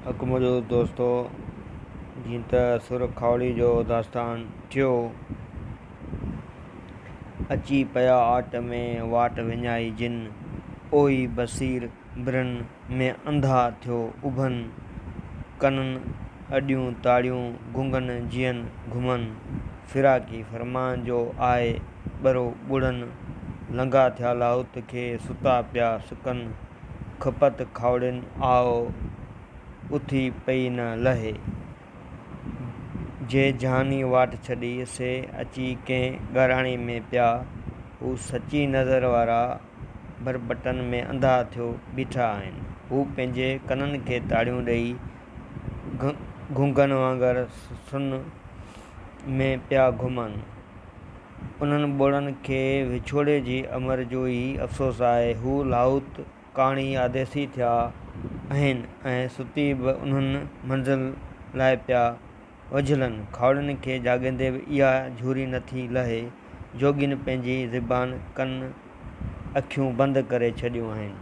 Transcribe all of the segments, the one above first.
حق موجود دوستو جيئن ته سر کاهوڙي جو داستان ٿيو. اچي پيا آٽ ۾ واٽ وڃائي جن، اوئي بصير برن ۾ انڌا ٿيو اڀن، ڪنن اڏيون تاڙيون گنگن جئن گهمن، فراقي فرمان جو آء ٻرو ٻڙن، لنگها ٿيا لاهوت کي ستا پيا سڪن. کپت کاهوڙين آء اٿي پئي نه لهي. جي جهاني واٽ ڇڏي، سي اچي ڪنهن ڳاراڻي ۾ پيا. هو سچي نظر وارا بربٽن ۾ انڌا ٿيو بيٺا آهن. هو پنهنجي ڪنن کي تاڙيون ڏيئي گهنگن وانگر سن ۾ پيا گهمن. انهن ٻوڙن کي وڇوڙي جي امر جو ئي افسوس آهي. هو لاهوت ڪاڻي آديسي ٿيا آهن ۽ ستي به انهن منزل لاء پيا وجهلن. کاهوڙين کي جاڳيندي به اها جهوري نٿي لهي. جوڳين پنهنجي زبان، ڪن، اکيون بند ڪري ڇڏيون آهن.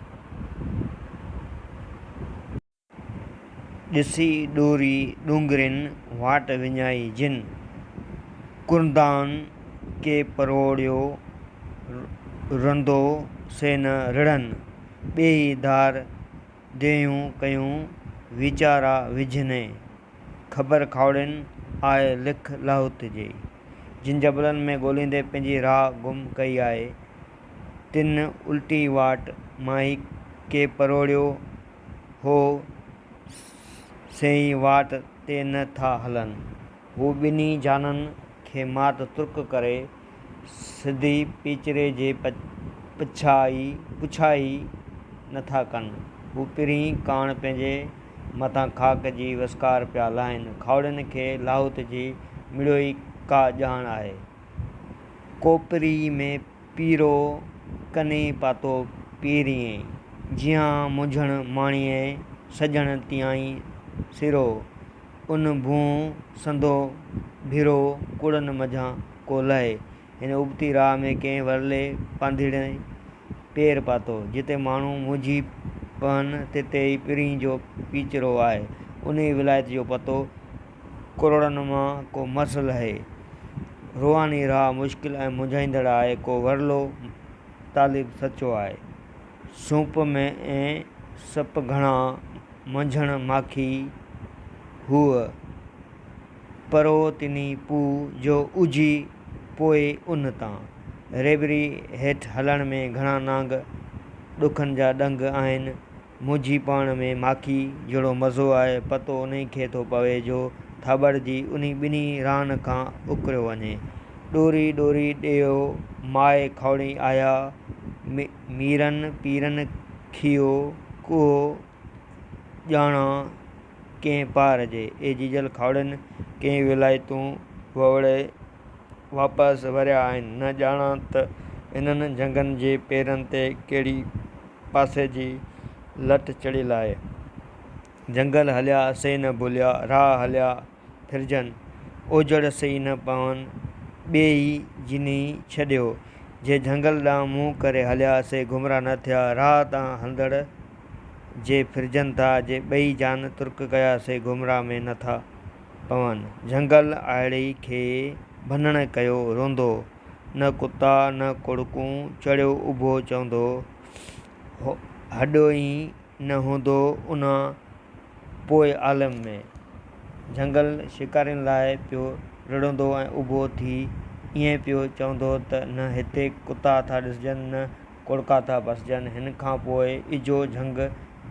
ڏسي ڏوري ڏونگرين، واٽ وڃائي جن. ڪرندان ڪي پروڙيو، رندو سي نه رڙهن. ٻيئي ڌار ديهيون ڪيون، ويچارا وجهني. خبر کاهوڙين، آء لک لاهوت جي. جن جبلن ۾ ڳوليندي پنهنجي راهه گم ڪئي آهي، تن الٽي واٽ مان ئي ڪي پروڙيو هو سئين واٽ تي نه ٿا هلن. هو ٻنهي جانن کي مات ترڪ ڪري سڌي پيچري جي پڇا ئي نه ٿا ڪن. هو پرين ڪاڻ پنهنجي مٿان خاڪ جي وسڪار پيا لاهين. کاهوڙين کي لاهوت جي مڙيوئي ڪا ڄاڻ آهي. کوپري ۾ پيرو ڪني پاتو پيريين، جيان منجهڻ ماڻيين سڄڻ تيائين سرو، ان ڀونء سندو ڀيرو ڪوڙن منجهان ڪو لهي. هن ابتي راهه ۾ ڪنهن ورلي پانڌيئڙي پير پاتو. جتي ماڻهو منجهي پون تتي ئي پرين جو پيچرو آهي. انهيء ولايت جو پتو ڪروڙن مان ڪو مس لهي. روحاني راهه مشڪل ۽ منجهائيندڙ آهي، ڪو ورلو طالب سچو آهي. سونپ ۾ سپ گهڻا، منجهڻ ماکي هوء. پرو تنهي پوء، جو اجهي پوئي ان تان. ريٻري هيٺ هلڻ ۾ گهڻا نانگ ڏکن جا ڏنگ آهن. منهنجي پاڻ ۾ ماکي جهڙو مزو آهي، پتو انهي کي ٿو پوي جو ٿاٻڙجي انهي ٻنهي راهن کان اڪريو وڃي. ڏوري ڏوري ڏيئو ماء کاهوڙي آيا، ميرن پيرن کيو ڪوهه ڄاڻان ڪنهن پار جي. اي جيجل کاهوڙين ڪئين ولايتون ووڙي واپس وريا آهن، نه ڄاڻان ته انهن جهنگن جي پيرن تي ڪهڙي پاسي جي لٽ چڙهيل آهي. جهنگل هليا سي نه ڀليا، راهه هليا ڦرجن، اوجهڙ سي نه پون، ٻيئي جنهي ڇڏيو. جي جهنگل ڏانهن منهن ڪري هليا سي گمراهه نه ٿيا، راهه تان هلندڙ جي ڦرجن ٿا، جي ٻئي جان ترڪ ڪيا سي گمراهه ۾ نه ٿا پون. جهنگل آهڙي کي ڀنڻ ڪيو روندو، نه ڪتا نه ڪڙڪون، چڙهيو اڀو چوندو، هڏو ئي نه هوندو ان پوء عالم ۾. جهنگل شڪارين لاء پيو رڙندو ۽ اڀو ٿي ائين پيو چوندو ته نه هتي ڪتا ٿا ڏسجن نه ڪڙڪا ٿا پسجن، هن کان پوء اجهو جهنگ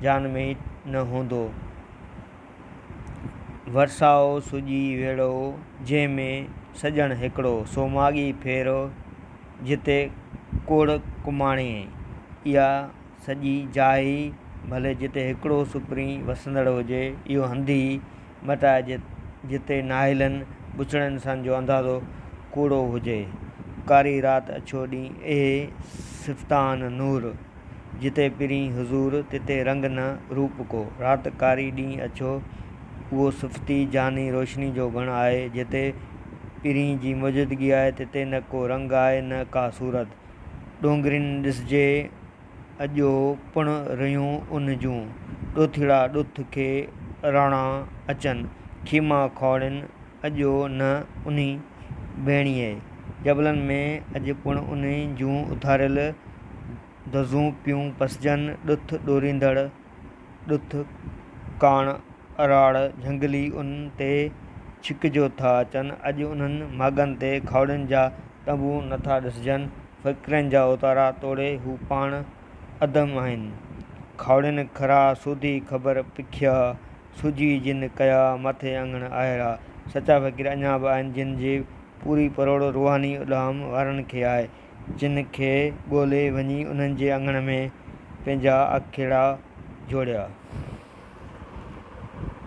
جان ۾ ئي نه هوندو. ورسائو سڄي ويڙهو، جنهن ۾ سڄڻ هيڪڙو، سو ماڳي ڦيرو، جتي ڪوڙ ڪماڻي. اها سڄي جاء ئي ڀلي جتي هڪڙو سپرين وسندڙ هجي، اهو هنڌ ئي مٽائي جتي نااهلن بڇڙن انسانن جو اندازو ڪوڙو هجي. ڪاري رات اڇو ڏينهن، اهي صفتان نور. جتي پرين حضور، تتي رنگ نه روپ ڪو. رات ڪاري ڏينهن اڇو، اهو صفتي جهاني روشني جو گڻ آهي. جتي پرين جي موجودگي آهي، تتي نه ڪو رنگ آهي نه ڪا صورت. ڏونگرين ڏسجي اڄو پڻ ريون ان جون، ڏوٿيڙا ڏٿ کي راڻا اچن، خيما کوڙين اڄهو نه انهي ڀيڻيي. جبلن ۾ اڄ پڻ انهن جون اٿاريل دزون پيون پسجن. ڏٿ ڏوريندڙ ڏٿ ڪاڻ اراڙ جهنگلي ان تي ڇڪجيو ٿا اچن. اڄ انهن ماڳن تي کاهوڙين جا تنبو نٿا ڏسجن. فقيرن جا اوتارا توڙي هو پاڻ عدم آهن. کاهوڙين کرا، سوڌي خبر پکيا، سجهي جن ڪيا، مٿي اڱڻ آهيرا. سچا فقير اڃا به آهن، جن جي پوري پروڙ روحاني اڏام وارن کي آهي، جن کي ڳولي وڃي انهن جي اڱڻ ۾ پنهنجا آکيرا جوڙيا.